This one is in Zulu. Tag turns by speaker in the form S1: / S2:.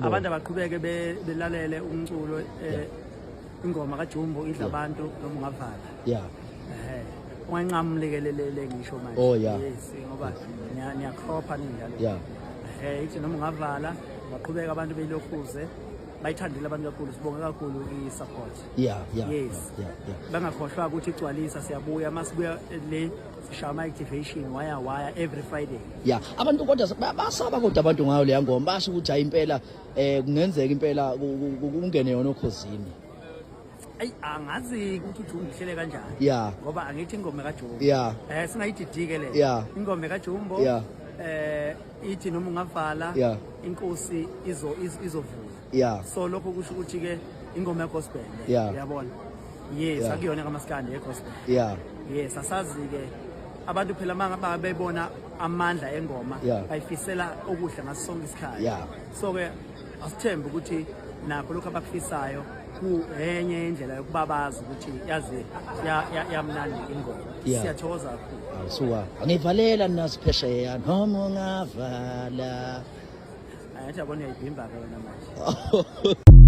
S1: Siyabonga.
S2: Abantu abaqhubeke belalele umculo, ingoma kaJumbo idla abantu noma ungavala. Ehhe. Unganqamuleke le ngisho manje.
S1: Oh, yeah.
S2: Yes, ngoba niyakhropha ninjalo. Ehhe, ithi noma ungavala, baqhubeka abantu beyilokhuze. Bayithandile abantu kakhulu, sibonge kakhulu i-support. Yes. Bangakhohlwa ukuthi igcwalisa siyabuya, masibuya le sishaya ama-activation waya waya every Friday.
S1: Yeah, abantu kodwa basaba kodwa abantu ngayo leya ngoma, basho ukuthi hayi impela kungenzeka impela kungene yona okhozini.
S2: Ayi, angazi ukuthi uJumbo uhlele kanjani. Ngoba angithi ingoma kaJumbo. Singayididike le. Ingoma kaJumbo. Ithi noma ungavala inkosi izovula. So lokho kusho ukuthi ke ingoma ye gospel le. Uyabona? Yes, akuyona kaMaskandi, ye gospel. Yes, asazi ke abantu phela uma bebona amandla engoma bayifisela okuhle ngaso sonke isikhathi. So ke asithembe ukuthi nakho lokho abakufisayo kuyenye indlela yokubabaza ukuthi yazi yamnandi ingoma. Siyathokoza kakhulu.
S1: Awusuka. Angivalela nasiphesheya noma ungavala.
S2: Ayi, yabona uyayivimba ke wena manje.